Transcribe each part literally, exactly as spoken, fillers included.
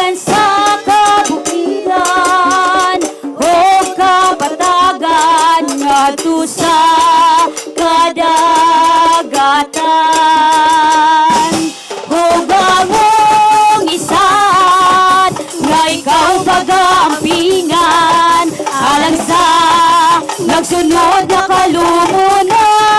Sa kabukiran o kapatagan ngadto sa kadagatan. O bangong isat nga ikaw pagampingan, alang sa nagsunod na kalumunan.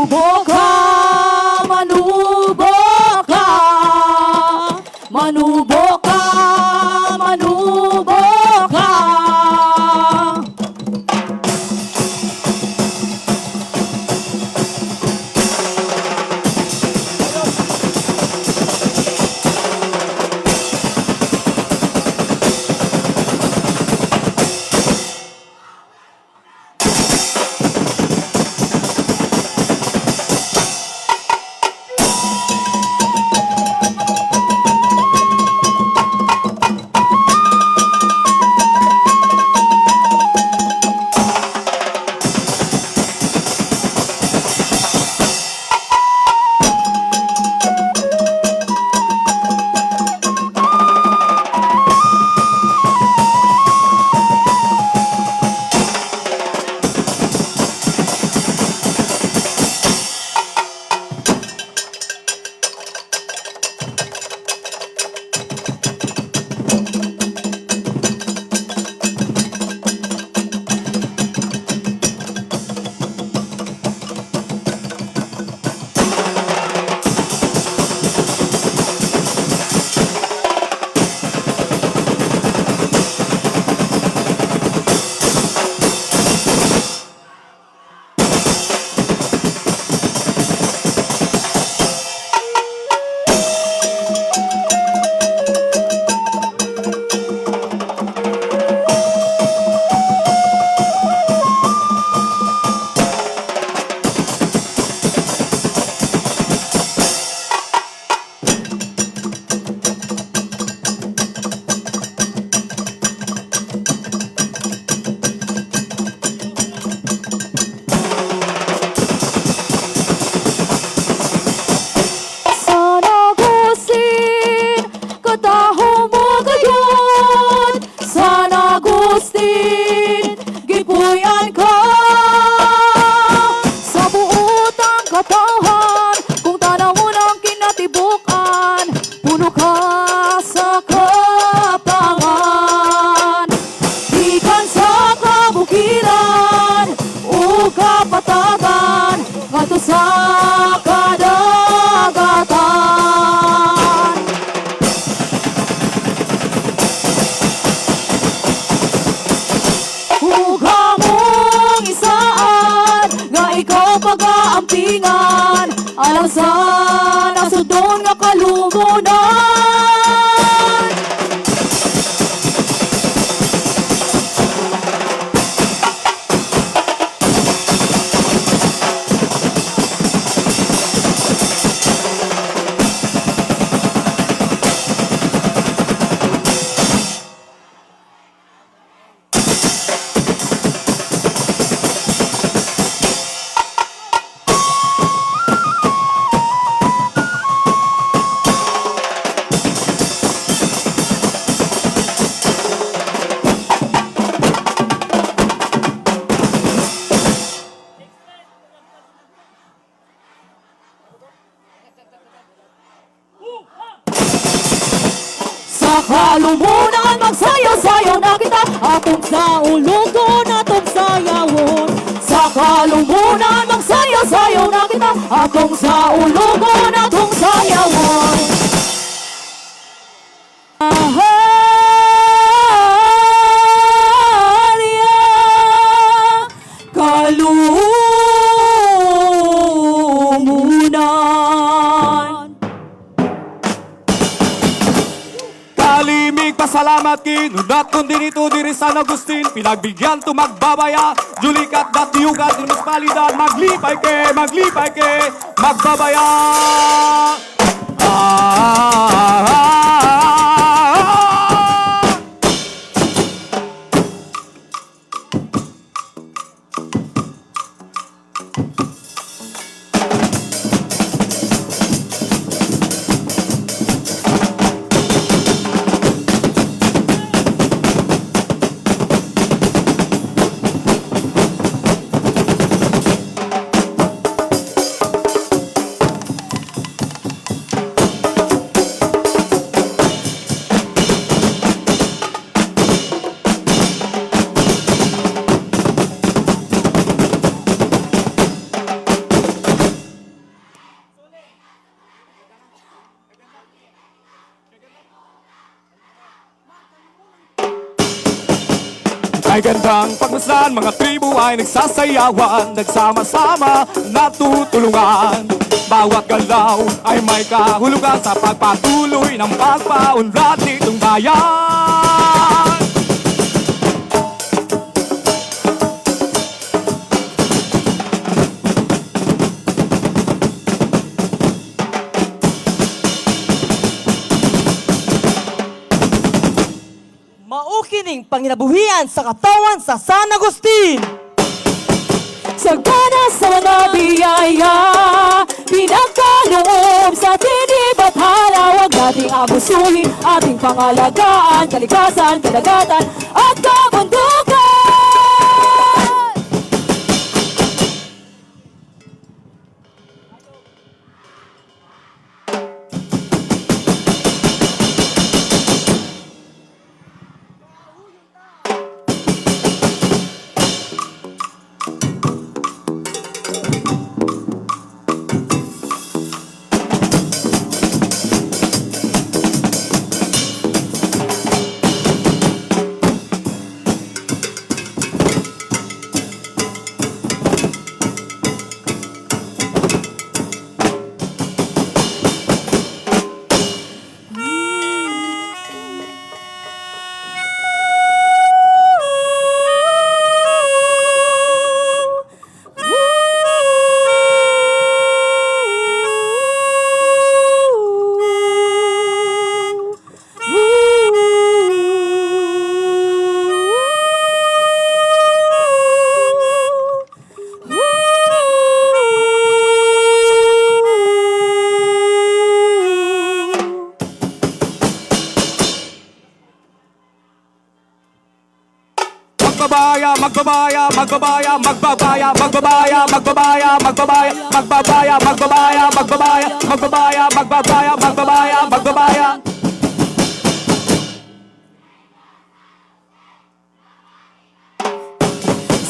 Boka, manuboka, manuboka, manuboka. San Agustin, kataho mo gayod. San Agustin, gipoyan ka sa boot nang katawhan, kung tanaw mo nang kinatibuk-an, puno ka sa Kapampangan. Gikan sa kabukiran o kapatagan, ngadto sa kadagatan. Ug among isaad nga ikaw pag-aampingan, alang sa nasudnon nga kalumunan. Sa kalumunan magsayaw-sayaw na kita, atong saulugon, atong sayawon. Sa kalumunan magsayaw-sayaw na kita, atong saulugon, atong sayawon. Aharya kalumunan. Kalimig pasalamat ki Nonat Condinito diri San Agustin, pinagbigyan to magbabaya, Julicat dati ugat, munisipalidad, maglipay ke, maglipay ke, magbabaya. Ah, ah, ah, ah, ah. Ay gandang pagmasdan, mga tribu ay nagsasayawan, nagsama-sama, natutulungan. Bawat galaw ay may kahulugan sa pagpatuloy ng pagpaunlad nitong bayan. Maukining panginabuhian sa katawan sa San Agustin. Sagana sa mga biyaya, pinakaloob sa atin iba't halaw, ating abusuhin, ating pangalagaan, kalikasan, kadagatan, at kabundukan. Magbabaya, magbabaya, magbabaya, magbabaya, magbabaya, magbabaya, magbabaya, magbabaya, magbabaya, magbabaya, magbabaya, magbabaya, magbabaya, magbabaya.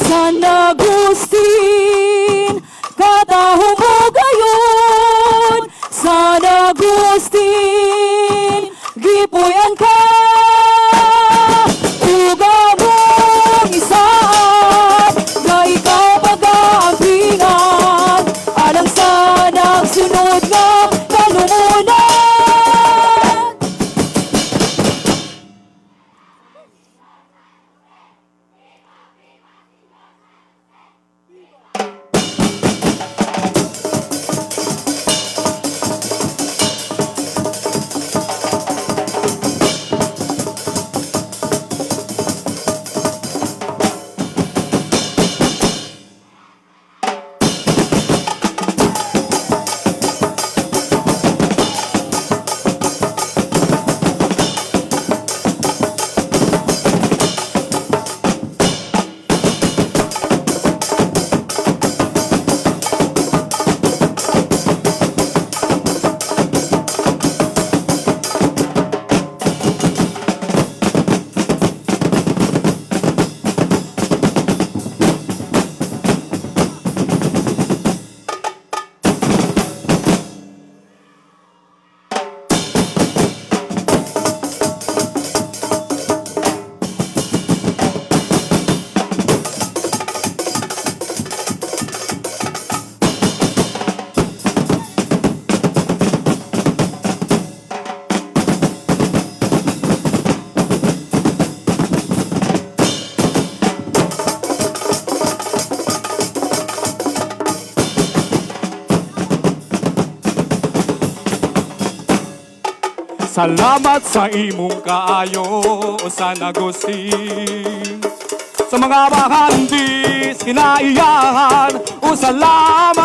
San Agustin, katahong mo gayon, San Agustin, gipoyan ka. Uga mong isaad, na ikaw pag-aampingan, alang sa nagsunod ngang kalumunan. Salamat sa imong kaayo, O San Agustin. Sa mga bahandi sa kinaiyahan, O, salamat.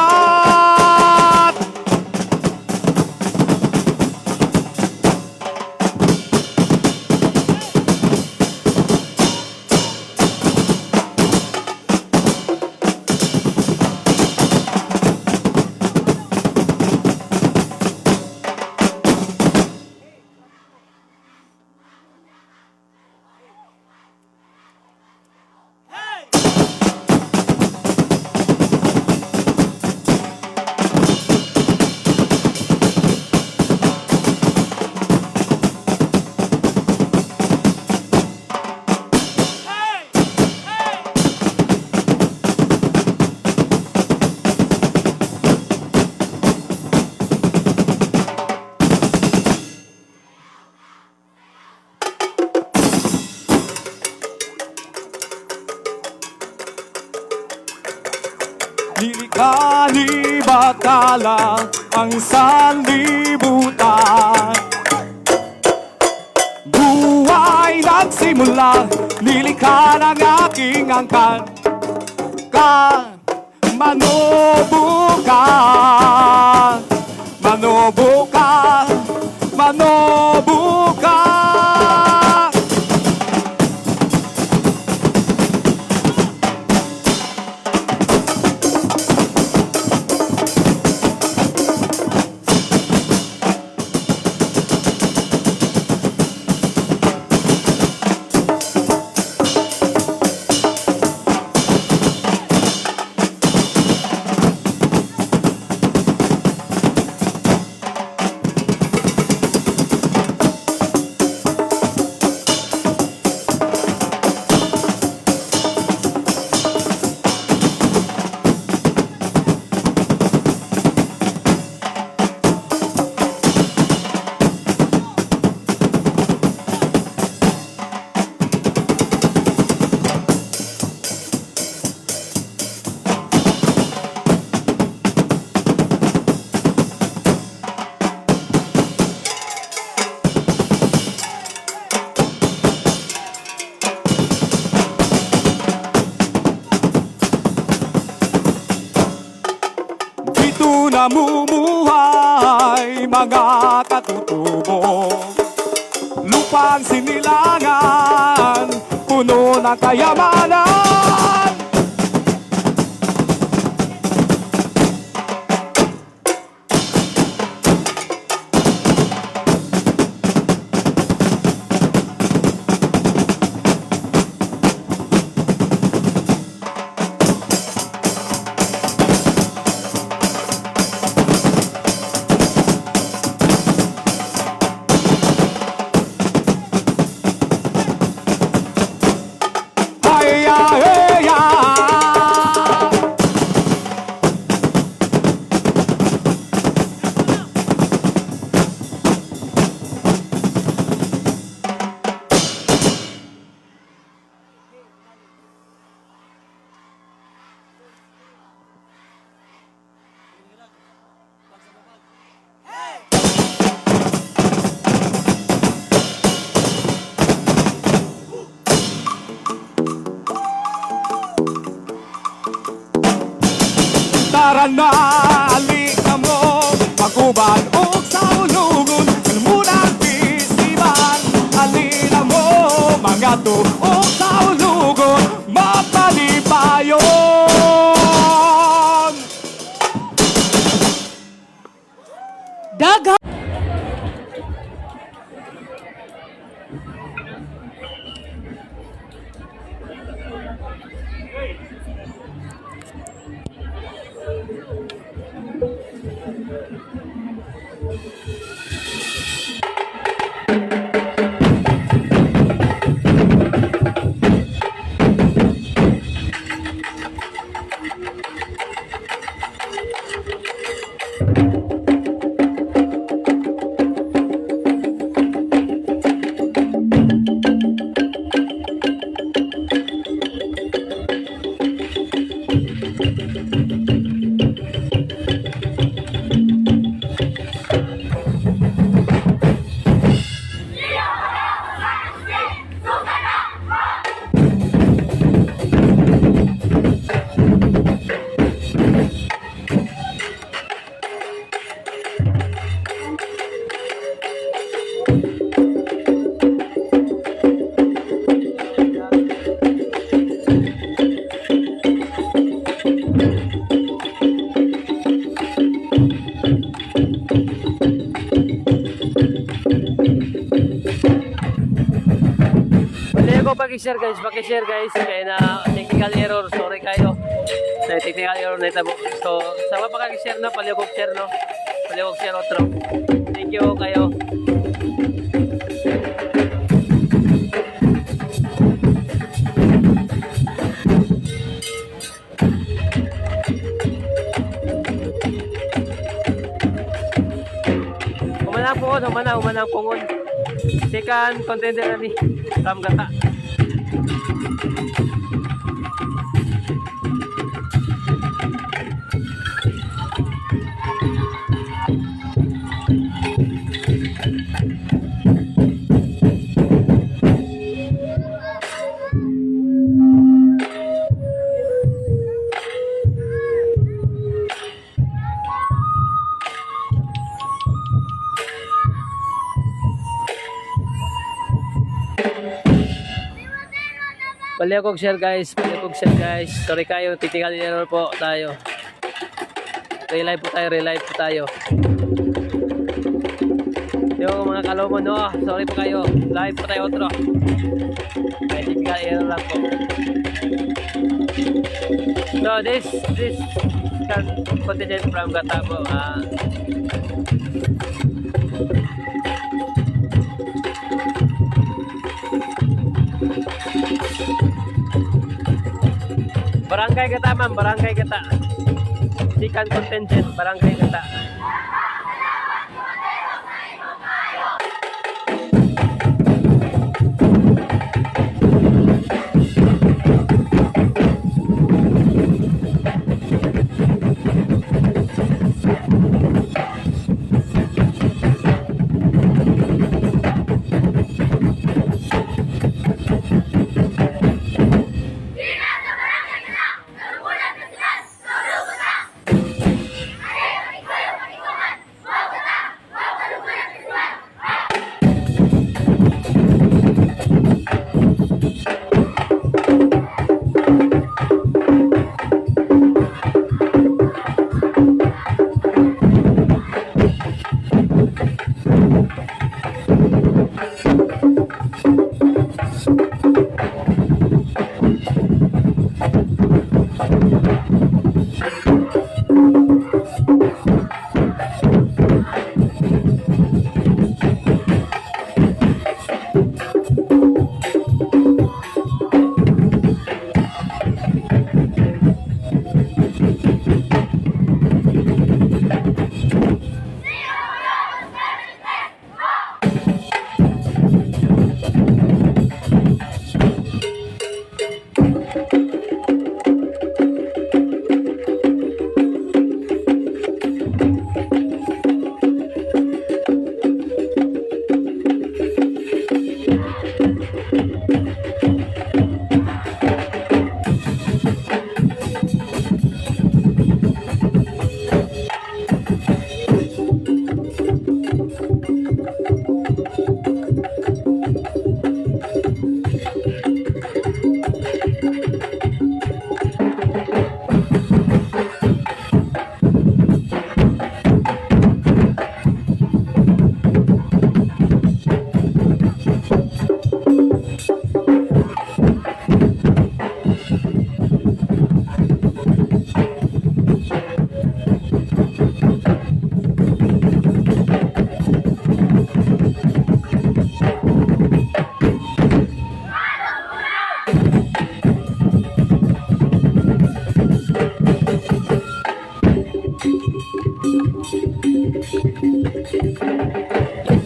Tala ang sanlibutan. Buhay nagsimula, nilikha ng aking angkan. Ka, manobo ka, manobo ka, manobo ka. Dito namumuhay mga katutubo. Lupang sinilangan, puno ng kayamanan. Ay, ay, ay, ay. Tara na, ali kamo, makuban uk saulugon, munang pisiban, ali namo, mangato uk saulugon, mapalibayon. Daghan. Palihog paki-share, guys, paki-share, guys. Kaya na technical error, sorry kayo. Na technical error na itabo. So, sa mga paki-share na, palihog share, no? Palihog share otro. Thank you kayo. Human na ang pungon, human na, human na ang pungon. Second contender na ni Ram Gata. Palihok og share, guys. Palihok og share, guys. Sorry kayo, technical error po tayo. Relive po tayo, relive po tayo. Yo, mga kalomo, no? Sorry po kayo. Live po tayo, otro. May technical error lang po. So, this, this can continue from Gata po, ah. Barangay Gata, ma'am, Barangay Gata. Second contingent, Barangay Gata.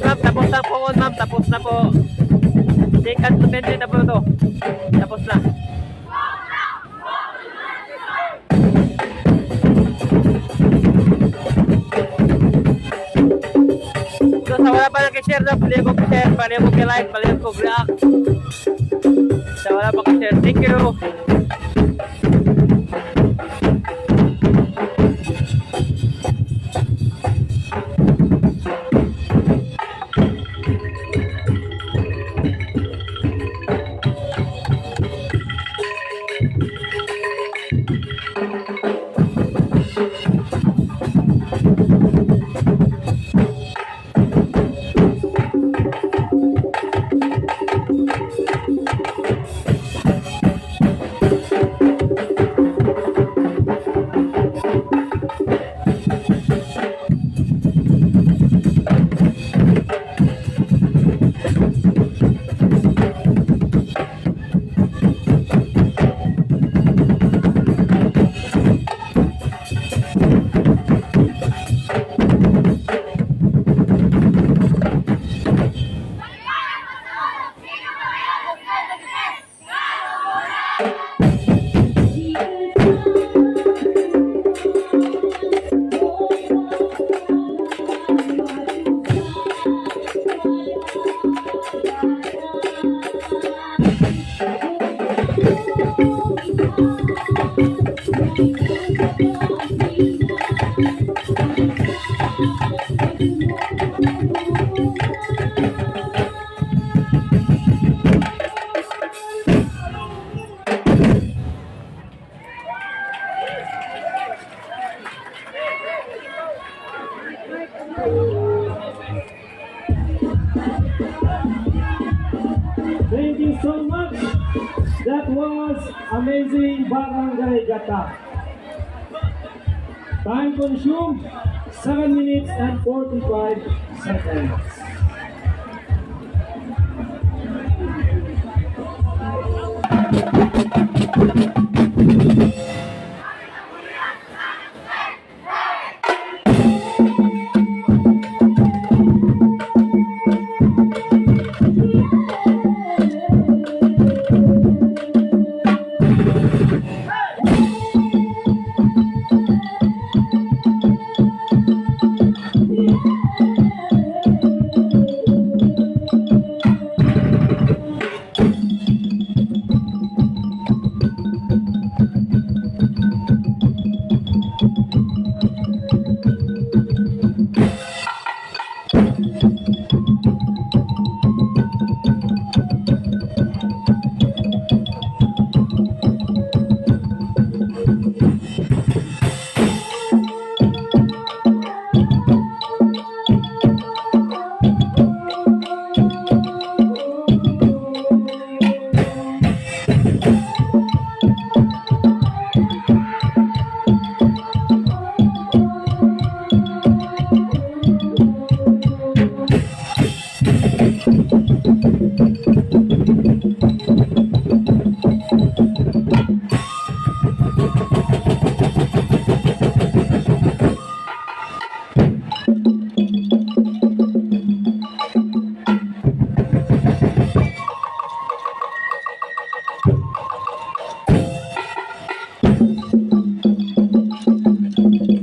Ma'am, tapos na po, ma'am, tapos na po. Second contingent na po ito. Tapos na. So, sa wala pa naki-share, no, palihog og share, palihog og like, palihog og react. Sa wala pa naki-share, thank you. So much. That was amazing Barangay Gatad. Time consumed, seven minutes and forty-five seconds.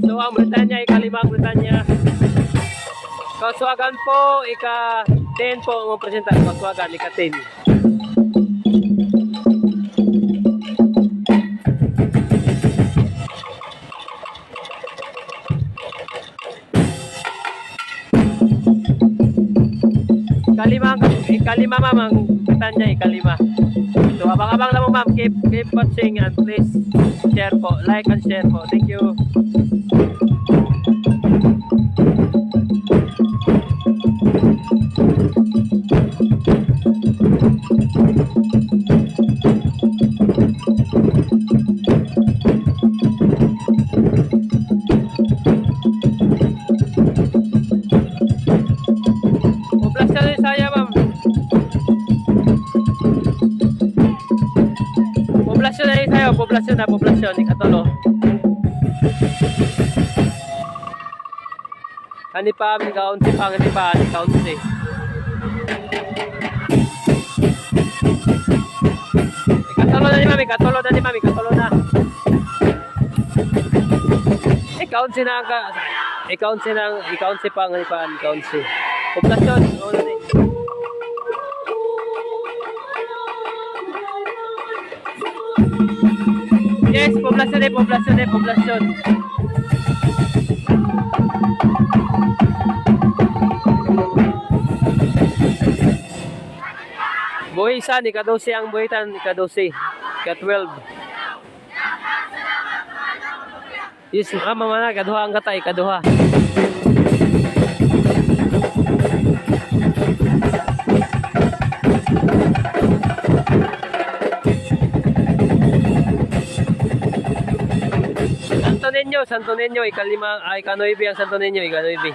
So, ang Britanya, ikalimang Britanya. Kauswagan po, ika-ten po ang presenta. Kauswagan, ika-ten. Ikalima, ikalima, ma'am, ang Britanya, ikalima. So, abang-abang lang mo, ma'am. Keep, keep watching and please share po. Like and share po. Thank you. Poblasyon na isa, ma'am. Poblasyon na isa, poblasyon na, poblasyon, ikatolo. Hani pa, ika-onse pa, hani pa, ika-onse. Ikatolo na ni ma'am, ikatolo na ni ma'am, ikatolo na. Ika-onse na, ika-onse na, ika-onse pa, hani pa, ika-onse. Poblasyon, ano na ni? Yes, poblasyon e, poblasyon e, poblasyon. Buhi isan, ika-dose ang buhi itan, ika-dose, ika-twelve. Yes, ah, mama na, ikaduha, angkatay, ikaduha. Santo Niño, Santo Niño, ikalima, ah, ika-nuebe ang Santo Niño, ika-nuebe.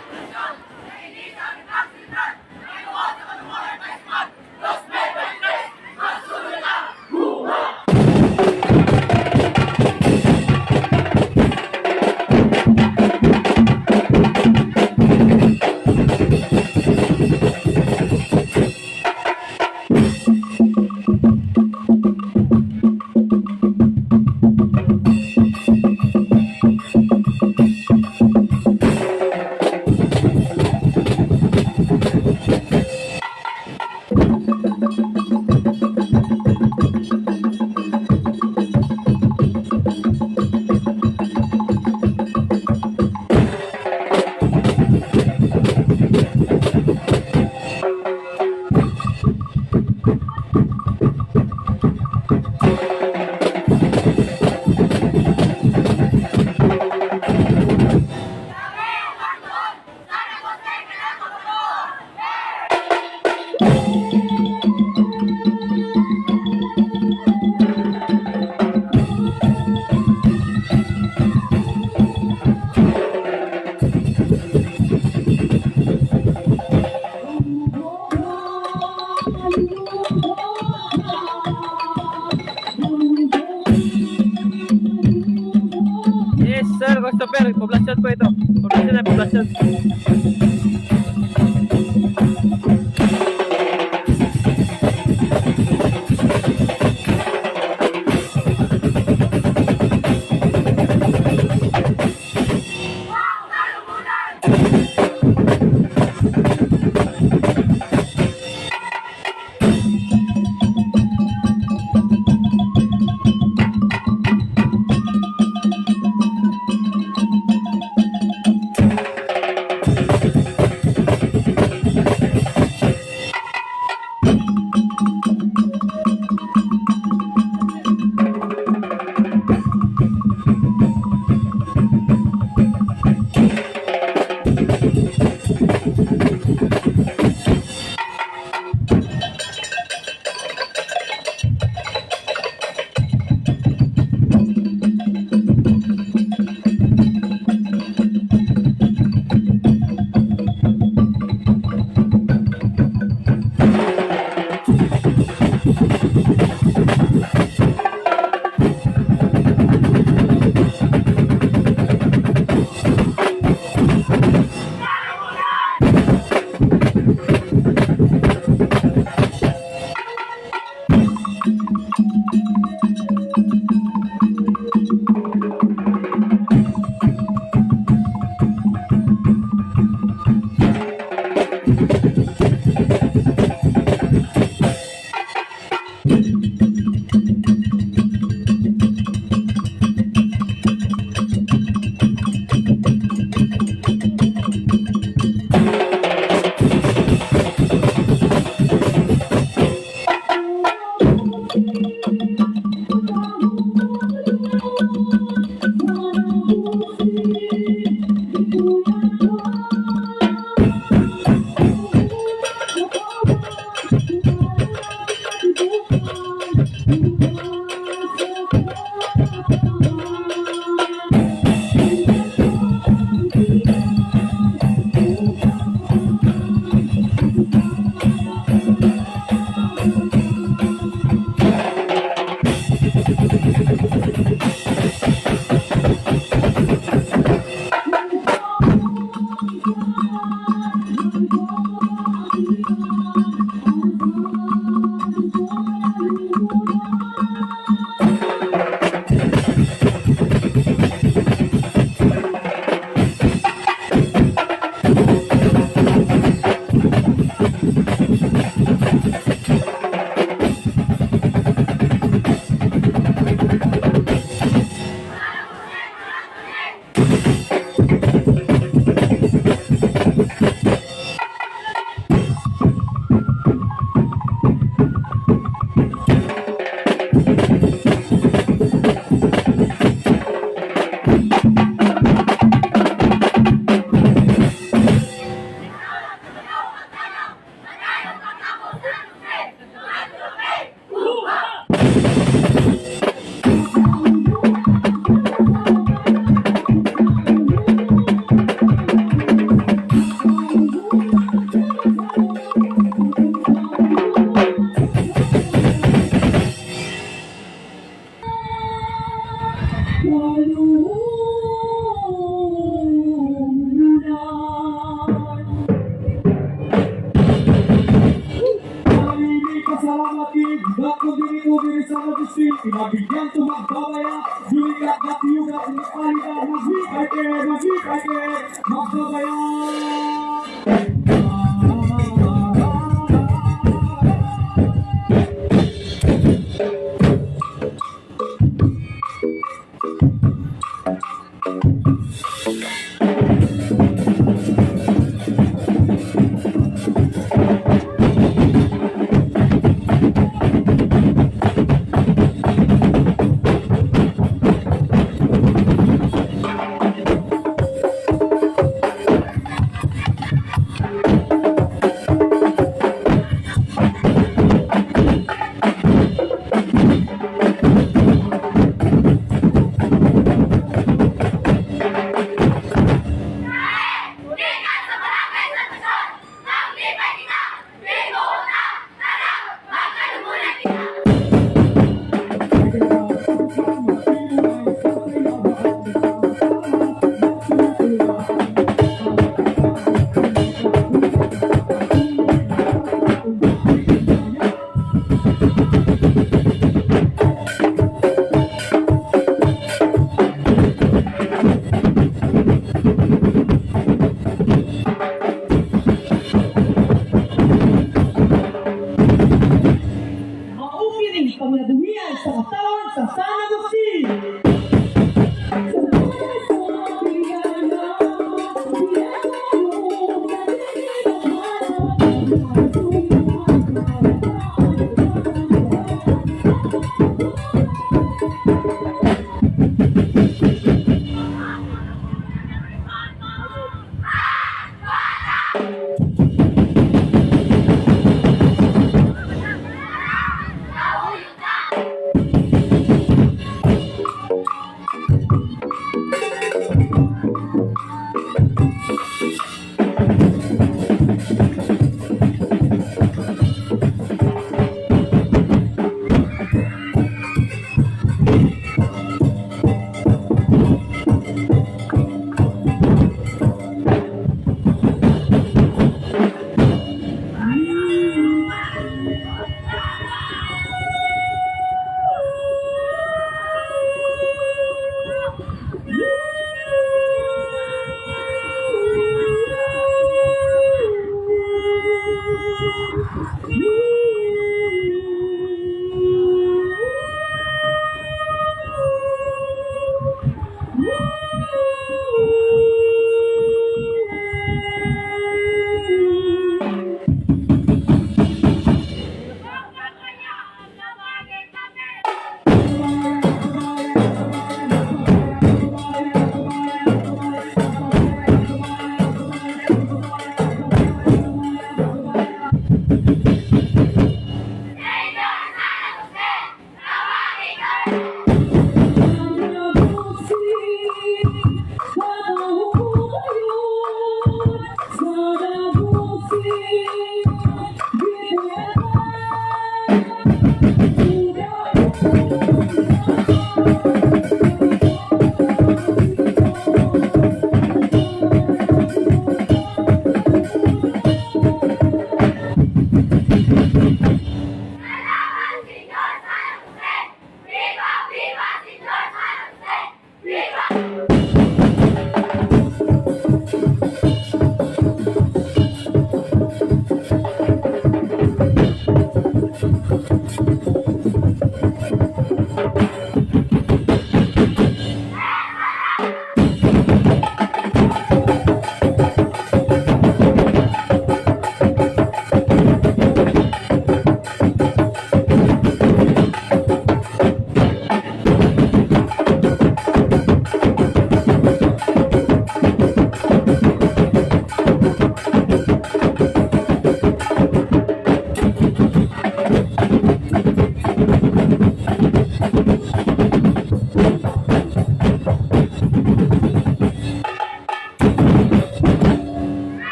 Pasalamat king Datu Dini Kubi Risama Gusti, ina bigyan to magbabaya, dulikat dati ugat ni Alida, magbi kaite, magbi kaite, magbabaya.